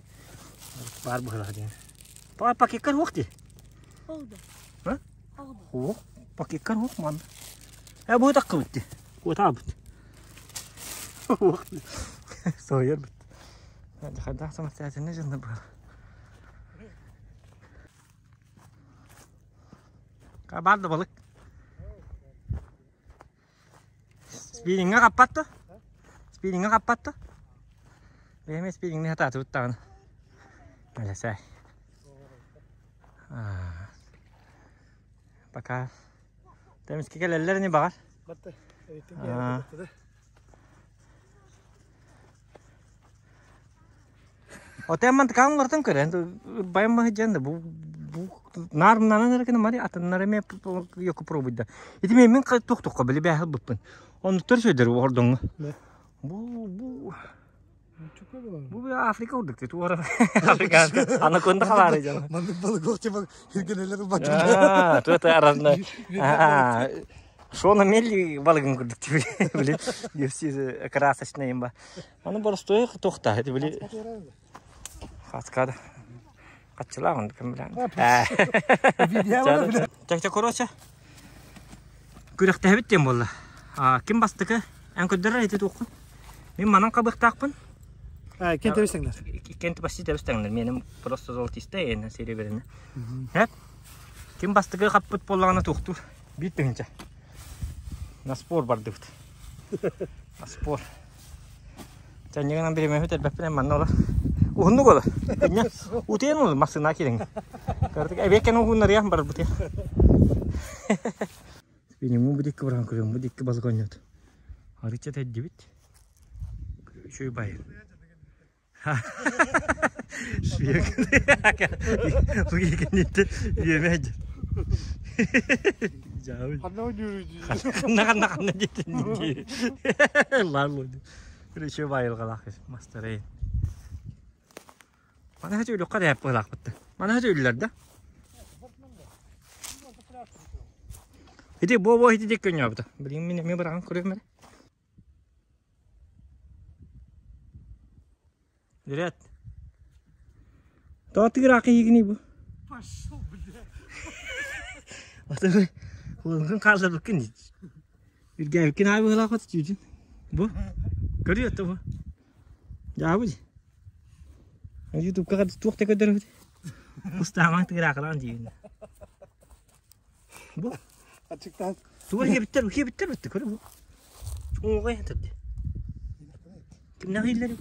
Бар быһылах диэн. Па пакеккар хуох ди. А? Хуох. Пакеккар хуох ман. Э бу таккыбыт ди. Куотаабыт. Хуох. Сойер бит. Хайдах самостоятельно жынны был. Бар да балык. Спиннингэ хаппат дуо? Спиннингэ хаппат дуо? Бэйэм спиннингни хатаатыбыт даҕаны. Элэсээй. Пока. Тэмискэ кэлэллэр ини баҕар. Отемман ткан улартан көрөн байым маһыдьан да бу бу наарымнанан эрэ гына мари атыннары эмиэ йоку пробуйда. Ити мен мин туох-туохха били бээһэл быппын. Оннуктар сөйдөр ордоҥҥо. Бу бу Бу Африка курдук туора Африка анаконда халаары дьон. Маннык балык ох тема хиргенелер бачча. Тута аразна. Шона мелли балыгын курдук били. UFC красочная имба. Аны боростой тохта били. Хаскада. Каччылаах онду кем билэн. Чак короче. Күрэхтэһэбит диэн буолла. Ким бастакы? Эн көрдөрөр ити туоххун? Мин манан хабыахтаахпын. Иккиэн тэбис тэҥнэр. Иккиэн почти тэбис тэҥнэр. Меним просто золотистая эйнэ серебряный. Хэп. Ким бастакы хаппыт буоллаҕына туохтуур? Биир тыһыынча. На спор бардыбыт. На спор. Чанньыгынан биримэһит элбэппин манна ола. Уһуннук ола. Утуйан ол массыына кириҥ. Картык эбиэккэн уһуннарыйан барбыт. Минимум бу дикки баран көрүөм, бу дикки балык оонньоот. Арычча тэддибит. Үчүгэй бай. Ханна ханна диэтин Үчүгэй байылҕалаах мастарай. Маны хачы үлүккэ да быһылаахпытты. Маны хачы үллэр да. Ити бо-бо ити дик көнньөөбүтэ. Билигин мин эмиэ быраҕан көрүөм эрэ. Привет. Тоҕо тыыраах киһигиний бу? Пошел, блядь. Аты улахан хаалларбыккын үргээбиккин аай быһылаах от түүтүн. Бу. Көрүө то бу. Дьаабы. Ютубка туох да көрдөрөбүт. Устаамаҥ тыыраахылаан диибин. Бу. Ачыктаан. Туга хиэбиттэр, хиэбиттэр битти көрө бу. Уҥуоҕа иһэн Кимнээх ииллэр?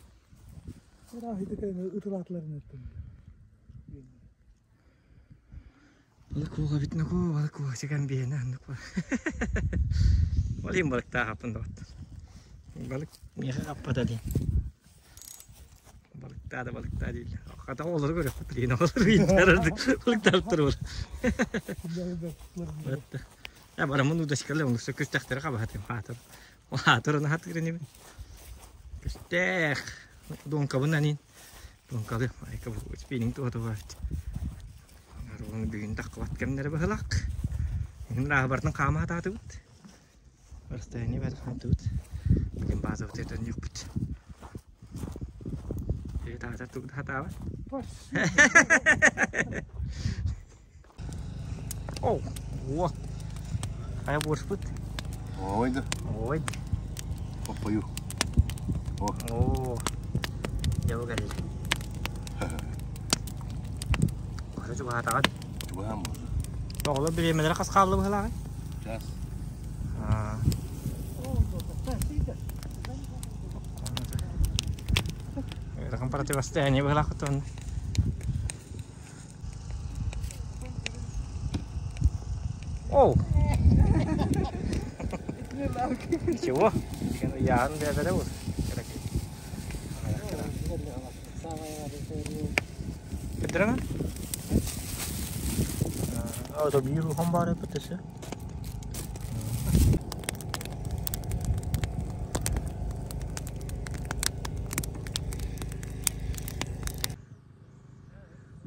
Балык уоҕа бит наку, балык уоҕа сигэн биһиэнэ аннык бар. Ол иһин балыктаах аппын доҕоттор. Балык миэхэ хаппата диэн. Балыктаа да балыктаа дииллэр. Хата оҕолору көрүөхпүт билигин оҕолору ииннэрэрдик балыктаабыттар буолар. Я барамын удачкалар онуса күстэхтэрэ хабахатым хаатыр. Хаатыр оны хатыр инибин. Күстэх. Донкабын анин. Донкалы айка бу спиннинг туһа туһа. Аругун бүгүн таххыбат кэмнэрэ быһылак. Инин рааһыбартан хаама хатаатыбыт. Расстояние бары хаамтыбыт. Билин базабыт өтөннүкпүт. Таата тугу хатаабат. О, вот. Хайа буорспут? Ой да. Ой. Оппою. О. Дьэ бу кэллэ. Бары чугаһаатаҕын. Чугаһаан буолла. Оҕолор бириэмэлэрэ хас хаалла быһылааҕый? Час. Ыарахан противостояние быһылаахпыт уонна. Оу! Ничего, ыйааһын бэйэлэрэ буолар. Кыдырана? А, биир улахан баар эбит өссө.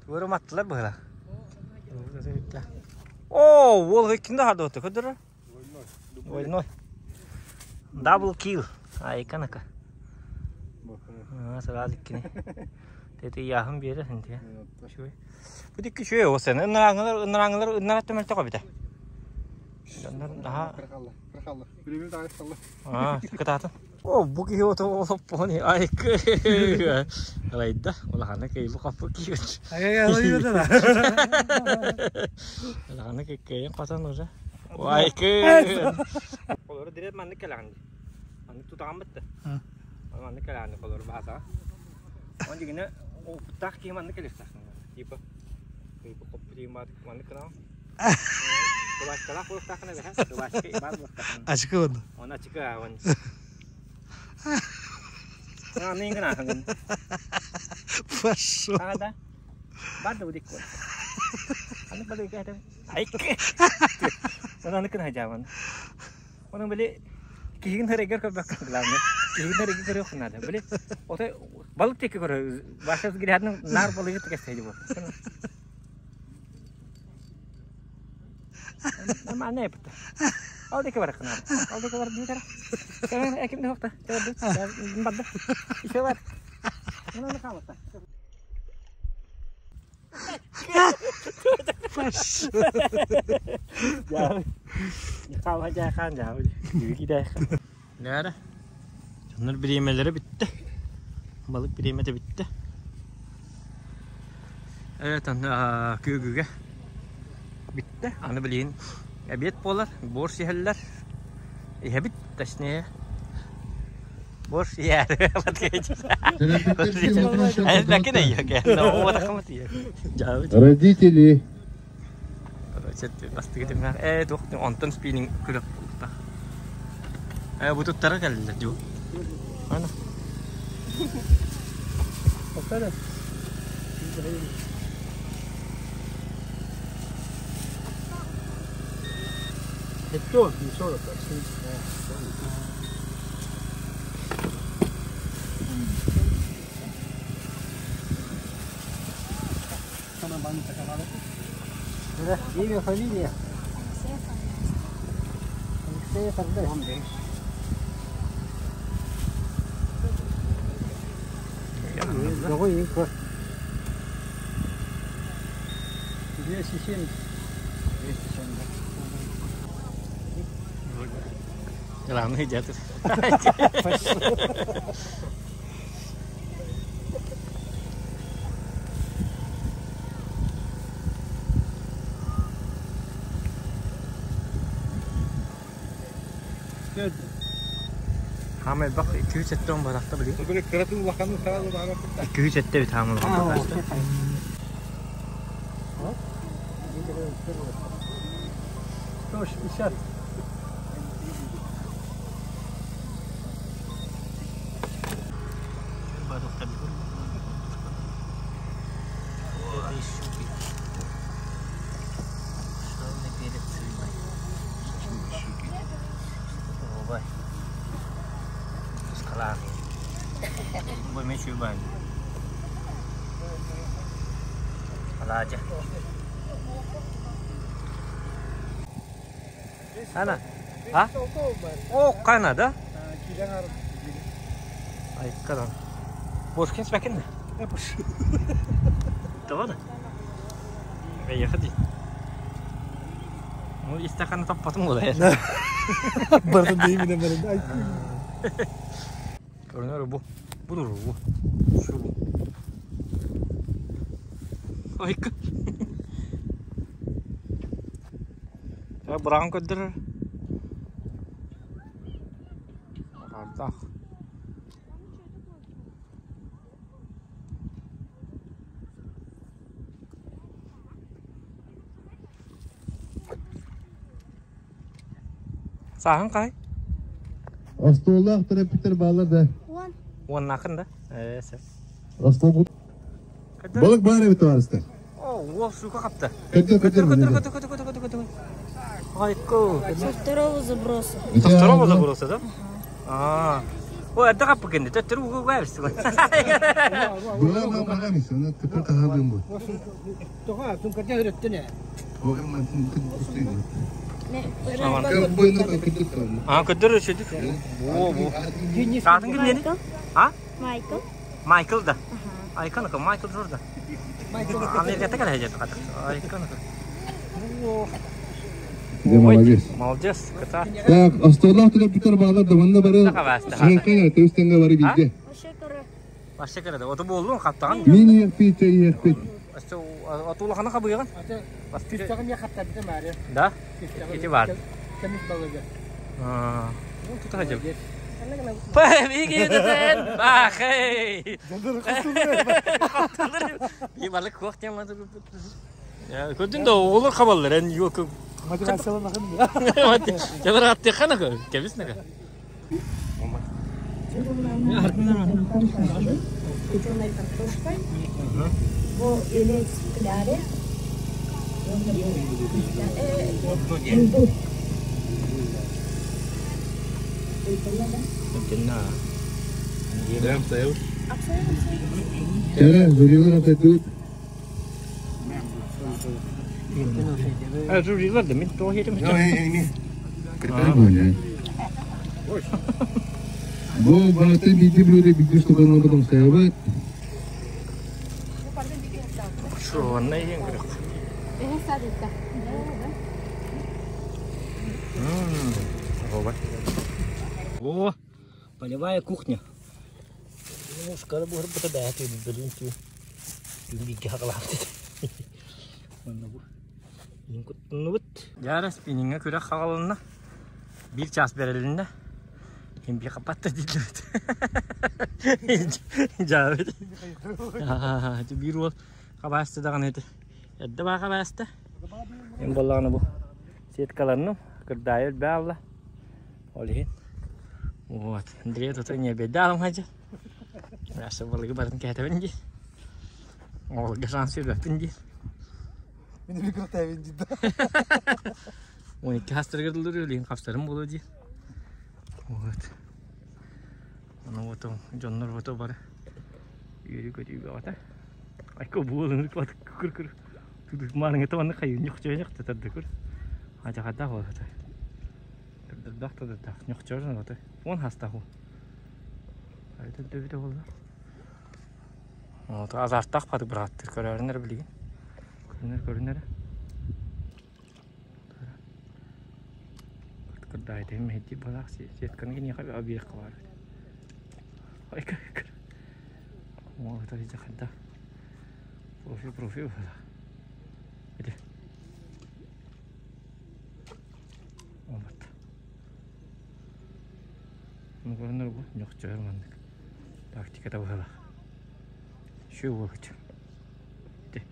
Тугу маттылар быһыла. О, уол кимде хардыбыт көрдөрөр? Двойной. Double kill. Айканака. Сразу иккини. Тети яхын биэрэ синтия. Бу дикки шуй осен. Ыныраңылар, ыныраңылар, ынырат төмөлтө кобита. Наха. Аа, кытаатын. О, бу киһи ото олоппони айкы. Алайда, улахана кейбу каппы киһи. Улахана кеккейин катан уже. Айкы. Колору дирет маннык келаҕын. Маннык тутаҕан бытты. Маннык келаҕын колору бааса. Он дигине опыттаах киһи маннык келихтаах. Типа типа коппу тиим баат маннык кынаҕын. Кулачкалаах буолуохтааххына бэһэ. Кулачка баар буолуохтааххына. Ачыкы он. Он ачыкы он. Аны гына. Пошел. Да. Бар да удик кой. Аны бали кәтем. Айк. Оны аны кына жабан. Оның били киһигин хөрегер көрбөк главное. Киһигинэр иги көрүөх наада. Били, отой балык текке көрө, баша взглядын нар балыгы текестэйди бу. Нормально yaptı. Ал деке бар кына. Ал деке бар дии тара. Кәгән әким дә хакта. Барды. Ише бар. Мына калыта. Нәре? Дьоннор бириэмэлэрэ бүттэ. Балык бириэмэтэ бүттэ. Evet, күөгүгэ бүттэ. Аны билигин обед буолар, борщ иһэллэр. Иһэбит, точнее. Борщ иһээри. Родители. Онтон спиннинг күрэх Бу туттара кэллилэр дуу. Ана. Имя, фамилия? Алексей Фарде. Какой 270. 270. Главное, дядя. Хамай бак 270 баракта билин. 270 бит хамыл. 160. Ana. Ha? О, кана, да? Ай, кадан. Бош кен спәкин. Давай. Ехати. Ну, истаканы таппатым го да. Бардым деймин эмерин. Көрүнөр бу. Буdur бу. Şu bu. Айка. Бұрағын көддір. Ардақ. Сағын қай? Остоллах терапевтер балар да. Он ақын да? Остол Балык бар эбит барыстар. О, ол сука қапты. Көтөр, көтөр, көтөр, көтөр, көтөр, көтөр, көтөр. Айко. Со второго заброса. Со второго заброса, да? А. О, это капы кенде. Төттөр угу гайбс. Була ма багамис, аны көтөр кахадым бу. Тоға, түнкәрден үйреттіне. А, көтөр өшөдүк. Бу, бу. Атын ким деді? А? Майкл. Майкл да. Айканыка, Майкл Джордан. Америкада кала хәҗәт катык. Айканыка. Молодец. Молодец, ката. Так, остоллах терапевтер балар да, мында бары. Сыгынкай, төстенге бары бизде. Башы кереде. Ото болдун каттаган. Мин епит, епит. Атулахана кабыган. Күстәгін я хатта бите мәре. Да? Ити бар. Кемис балыгы. А, ну тут хаҗа. Бигиден бахей. Би балык кох темады. Я көдүн да оғлар хабаллар, эн yok. Жабыр атты хана кө, кебис нага. Печеной картошкой. Бо елец в кляре. На. Чара, жюрилар атайдыбыт. Жюрилар да мин тоҕо хетим. Бу бааты биирди блюдо биирди штуканы потом стоябыт. Шуонна иһин көрөх. О, полевая кухня. Мускара буһарбыта бэйэ бөлүн түү түүн бииргэ хаҕалаабыт. Манна бу иин куттанныбыт. Дьара спиннингэ күрэх хаҕаланна. Биир чаас бэрилиннэ. Ким би хаппатта дииллибит. Дьаабыт. Биир уол хабааста даҕаны этэ. Эрдэ баа хабааста. Эм буоллаҕына бу сеткаларным кырдаайы өлбө аалла. Ол иһин. Вот. Андрей тута ньиэбэйдэ аалым хадьа. Мясо балыгы барын кээтэбин дии. Оҕолорго шанс биэрбэппин дии. Мин микротайбын дии да. 12 хастарыгар дылы өлүйүн хапсарым буолуо дии. Вот. Ону вот дьоннор вот бары үөрүү-көтүү бөҕөтө. Айка буолун кыр-кыр тудук маныңыта манны хайы ньохчойньох татардыкыр. Ажахадах болота. Тырдырдах тырдырдах ньохчорун ота. Он хастаху. Айта дөбүтэ болла. Вот азартах паты быраттыр көрөрүнөр билигин. Көрүнөр көрүнөр. Кырдаайтым мехти балах сетканы киниэхэ объект бар. Айка кыр. О, это жаханда. Профи профи була. Иди. Вот. Ну, көрүнөр бу, ньохчойор маннык. Тактиката быһалах. Шү буолучу. Ити.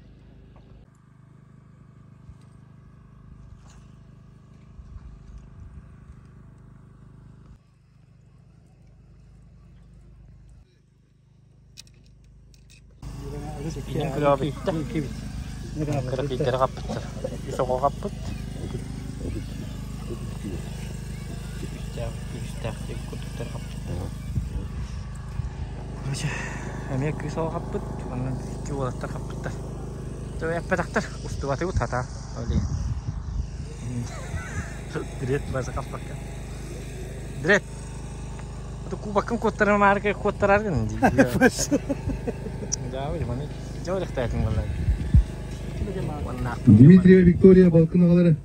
Илин күрөҕө бүттэ. Кыракыйдары хаппыттар. Үс оҕо хаппыт. Үстээх, үстээх диэн курдуктар хаппыттар. Короче, эмиэ кыыс оҕо хаппыт, уонна икки уолаттар хаппыттар. Эппэтэхтэр, устубатыбыт хата. Ол Дрет база хаппакка. Дрет! Кубаккын куоттарымаарга куоттараргын дии. Дмитрия Виктория Балкын аҕалара.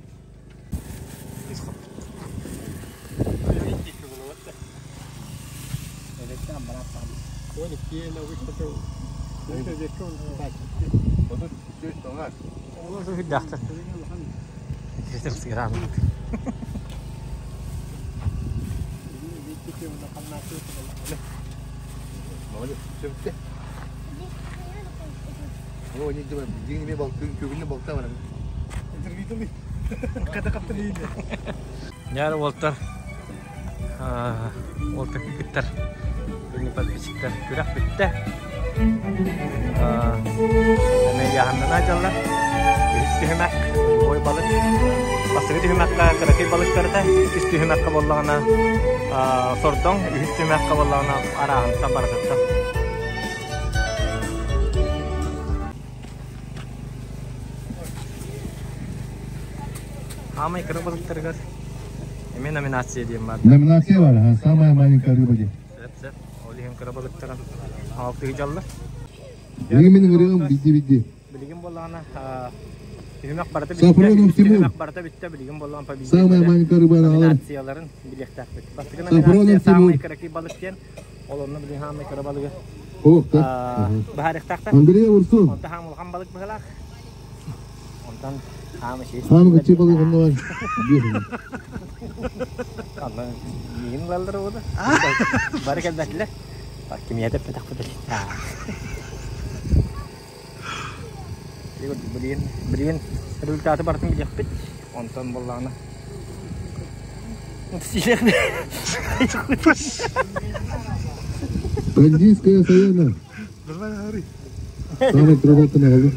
Яр уолтар уолтар кыттар күнү подписчиктар күрэх бүттэ. Эмэ яһаннана дьаллар. Үһүс түһүмэх ой балык. Бастакы түһүмэххэ кыракый балыктарда, иккис түһүмэххэ буоллаҕына сордоҥ, үһүс түһүмэххэ буоллаҕына арааһынтан барытыттан. Аамай кыра балыктарыгар эмиэ номинация диэн баар. Номинация бар, самая маленькая рыба диэн. Сөп, сөп. Ол иһин кыра балыктарын алтыгы дьалла. Билигин мин ырыам бидди-бидди. Билигин буоллаҕына түһүмэх барыта Сафронов бүттэ, Тимур. түһүмэх барыта бүттэ, билигин буоллаҕына Самая победителлэрэ маленькая рыба аналар. номинацияларын билиэхтээхпит. Бастакы Сафронов номинация Тимур. саамай кыракый балык диэн, ол онно билигин саамай кыра балыгы Ох, да. быһаарыахтаахтар. Андрей Урсун. Онтон хаам улахан балык быһылаах. Онтон хаам иши. Хаам кыччы балык онно бар. Онно миигин ылаллар оҕото. Бары кэлбэтилэр. Кимиэхэ эппэтэхпит Билигин, билигин результаты барытын билиэхпит. Онтон буоллаҕына Бандитская Саяна. Самый кроватный аҕалы.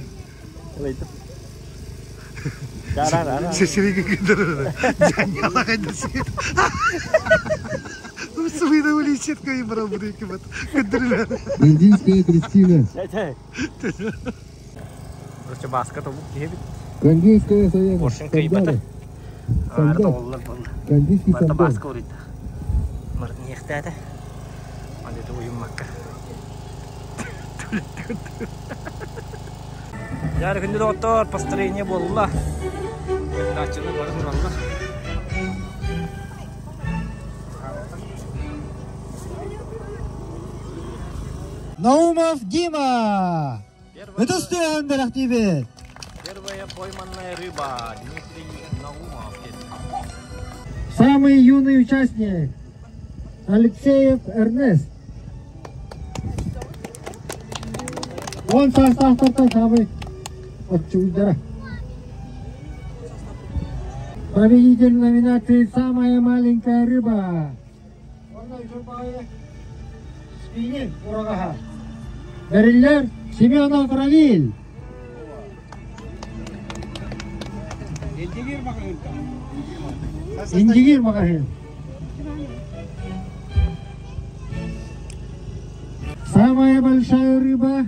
Сесириге кындырыр. Жаңалак айдасы. Кандинская Кристина. Короче, баска тобук киһибит. Кандинская Саяна. Поршень кыйбата. Аара тоҕуллар буолла. Кандинский Барыта Самбар. баска уруйда. Мырниэхтээтэ. Аны уйуммакка. Дьэ, күндү доҕоттор, построение буолла. Кыттааччылар бары тураллар. Наумов Дима! Ытыс тыаһын бэлэхтиибит! Первая пойманная рыба Дмитрий Наумов. Самый юный участник Алексеев Эрнест. Он састаахтартан самый отчуйдара. Победитель номинации «Самая маленькая рыба». Спинин урагаһа. Бэриллэр Семенов Равиль. Индигир маҕаһыын. Самая большая рыба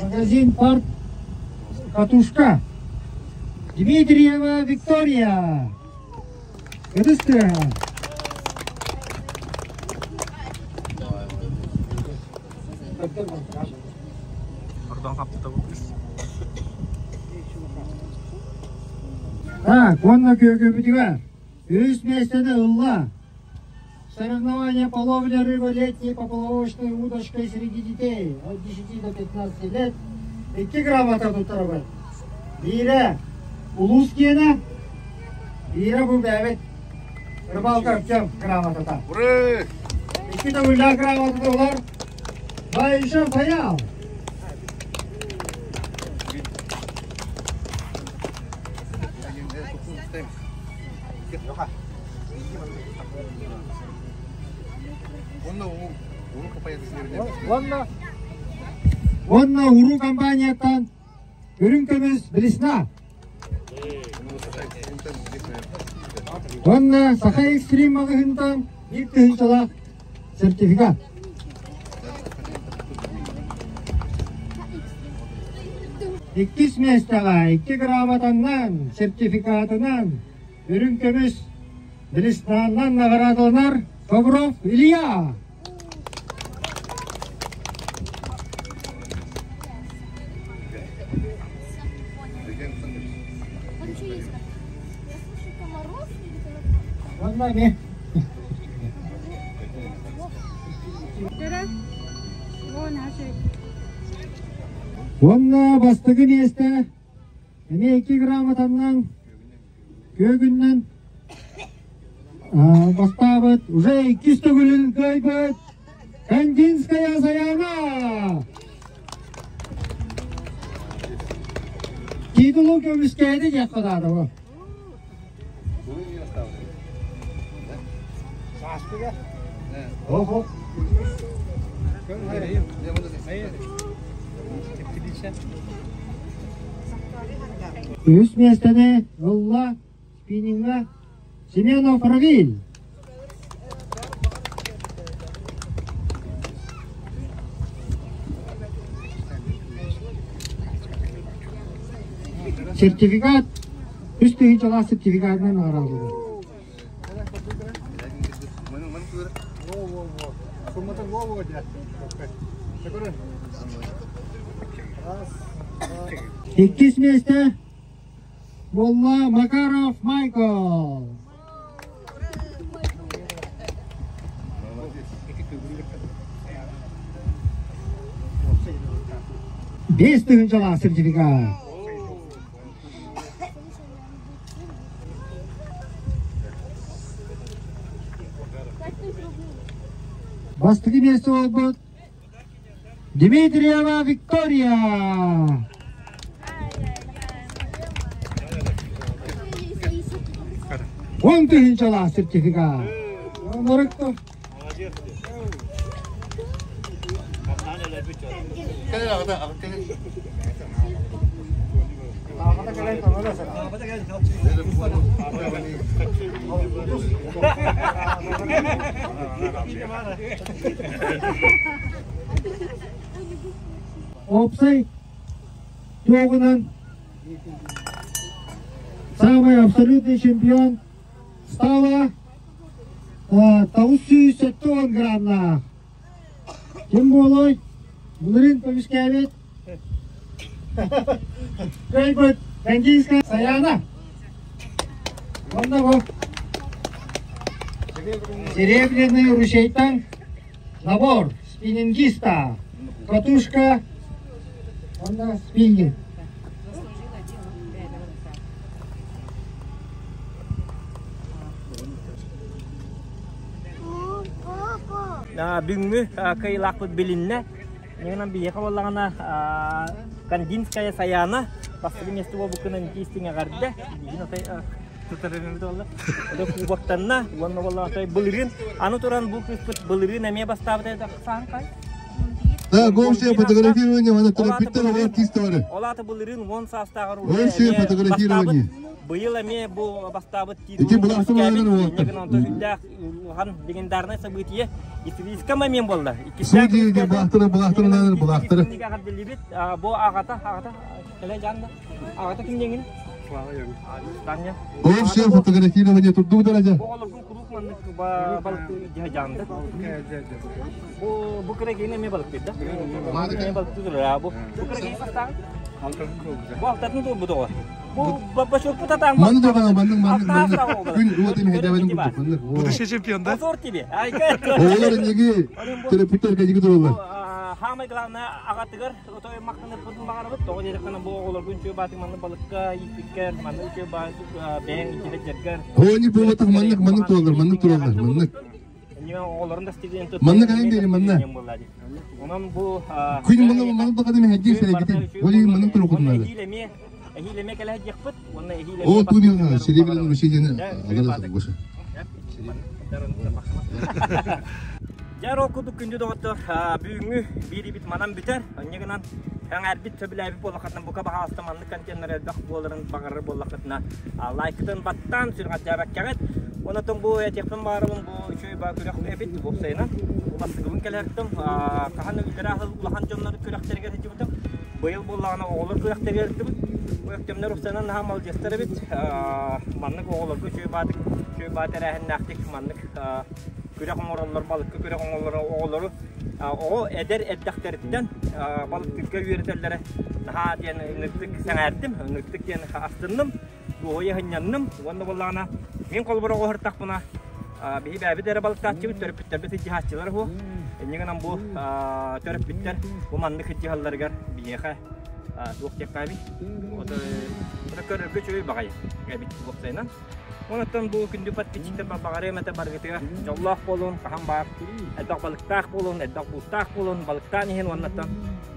Магазин парк Катушка. Дмитриева Виктория. Ытыс тыаһа. Ордон хаптытабыт. Так, уонна күөгүбүтүгэр үс миэстэни ылла. Соревнования по ловле рыбы летней поплавочной удочкой среди детей от 10 до 15 лет. Икки грамота туттарабыт. Биирэ улуус киэнэ, биирэ бу бэйэбит рыбалка Артем грамотата. Ура! Икки төгүллээх грамотата улар Баишев Фаял. Уонна Уонна уруу компанияттан үрүҥ көмүс Блесна. Уонна Саха Экстрим маҕаһыынтан биир тыһыынчалаах сертификат. Иккис миэстэҕэ икки грамотаннан, сертификатынан үрүҥ көмүс Блеснаннан наҕараадаланар Ковров Илья. Онно эмиэ Уонна бастакы миэстэ эмиэ икки грамотаннан күөгүннэн бастаабыт уже иккис төгүлүн кыайбыт Кандинская Саяна! Титулу көмүскээди диэххэ наада Ого. Үс миэстэни ылла спиннинга Семенов Равиль. Сертификат үс тыһыынчалаах сертификатынан наҕараадаланар. Иккис миэстэ буолла Макаров Майкл. Биэс тыһыынчалаах сертификат. Бастакы миэстэ буолбут Дмитриева Виктория! Он тыһыынчалаах сертификат. Онорукто. Опсай туоҕунан самый абсолютный чемпион стала 970 граммнаах. Ким буолуой? Былырыын көмүскээбит кыайбыт Кандинская Саяна. Онно бу Серебряный ручейтан набор спиннингиста, катушка, онно спиннинг. Бүгүҥҥү кыайыылаахпыт билиннэ. Ньыгынан биһиэхэ буоллаҕына Кандинская Саяна бастакы миэстэ буолбуккунан итии эҕэрдэ. Билигин отой тутарыммыт буолла. Отой кубоктанна уонна буолла отой былырыын аны туран бу кыыспыт былырыын эмиэ бастаабыт этэ саан хай. Да, общее фотографирование, она терапевтер артистары. Ол аата былырыын 10 саастааҕар Общее фотографирование. Быйыл эмиэ бу бастаабыт Ити былаахтар улахан улахан легендарное событие исторический момент буолла. Судьи былаахтары былаахтары былаахтары. Бу аҕата аҕата кэлэ жанна аҕата ким диэҥин? Общее фотографирование турдук дәрәҗә. Бу олоргун куруук маннык балыкты дьаһаанды. Бу бу кырагейне эме балык да. Эме балыкты турар бу. Бу кырагей бастаан. Бу алтатын туолбут оҕо. Бу башокпут атаан. Манны догана манны манны манны. Күн уотын хедебедин курдук манны. Будущий чемпион да? Позор тебе. Оҕолор инники терапевтер кэдиги тураллар. Самое главное аҕатыгар отой мактанырбытын баҕарабыт. Тоҕо диэтэххинэ бу оҕолоргун үчүгэй баатык манны балыкка ииппиккэр, манны үчүгэй баатык бэйэҥ иччитэ Они буолбатах маннык маннык тураллар, маннык тураллар, маннык. Маннык айан биэри манна. Онон бу Күн манна маннык бакады мен хәддир сәрәгитин. Ол иһин маннык турукутунады. Эһиилеме кэлэ диэхпит уонна эһиилеме О, ту серебряный ручей алар гоша. Дьэ, ол курдук күндү доҕоттор, бүгүҥҥү биирибит манан бүтэр. Онньа гынан эҥээрбит сөбүлээбит буоллаххытына, бука баҕааласта маннык контеннар элбэх буоларын баҕарар буоллаххытына, лайкытын баттаан сүрҕэлдьээбэккэҕит. Онотон бу этиэхпин баҕарабын, бу үчүгэй ба күрэх эбит, уопсайынан. Бастакыбын кэлэртим, хаһан үллэрэ аһыл улахан дьоннор күрэхтэригэр сылдьыбытым. Быйыл буоллаҕына оҕолор күрэхтэригэр ыттыбыт. Бу өктөмнөр уопсайынан наһаа маладьыастар эбит. Маннык оҕолорго үчүгэй баатык, үчүгэй баа тэрээһиннээхтик маннык күрэх оҥороллор, балыкка күрэх оҥороллор оҕолору оҕо эдэр эрдэхтэриттэн балыктыырга үөрэтэллэрэ наһаа диэн ынырыктык сэҥээрдим, ынырыктык диэн астынным, дуоһуйа сынньанным уонна буоллаҕына мин холобур оҕо сырыттахпына биһи бэйэбит эрэ балыктааччыбыт, төрөппүттэрбит сылдьыһааччылар уһу. Инньэ гынан бу төрөппүттэр бу маннык сылдьыһалларыгар биһиэхэ туох диэххээбий? Көрөргө үчүгэй баҕайы эбит уопсайынан. Онтон бу күндү подписчиктар баҕарыам этэ барыгытыгар дьоллоох буолун, хаһан баар элбэх балыктаах буолун, элбэх бултаах буолун, балыктаан иһин уоннаттан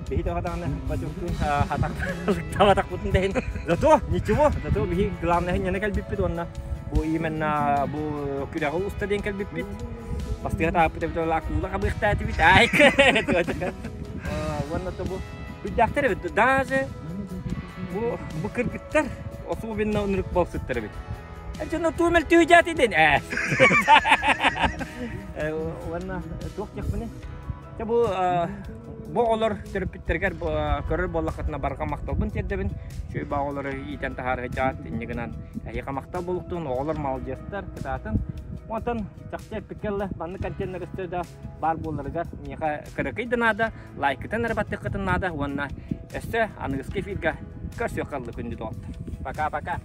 биһи даҕаны бачуктун хатахпытын да иһин зато ничего, зато биһи главное ньана кэлбиппит уонна бу именно бу күрэҕи уста диэн кэлбиппит. Бастыга тааппыт эбит акула хабыахтаатыбит. Ай уонна то бу үрдээхтэр эбит даже Бу бу кыргыттар особенно ынырык балсыттар эбит. Дьоно туу мөлтүһү дьааты ден ээ. Уонна туох диэхпиний? Дьэ бу бу оҕолор төрөппүттэригэр көрөр буоллаххытына барҕа махталбын тиэрдэбин. Үчүгэй баа оҕолору иитэн таһаарыы дьаат инньэ гынан эһиэхэ махтал буолуохтун, оҕолор маладьыастар, кытаатын. Онтон чахчы эппиккэ дылы маннык контеннар өстө да баар буоларыгар миэхэ кыракый да наада, лайкытын эрэ баттыаххытын наада уонна өссө аныгыскы эфирга көрсүөххэ ыллы күндү доҕоттор. Пока-пока.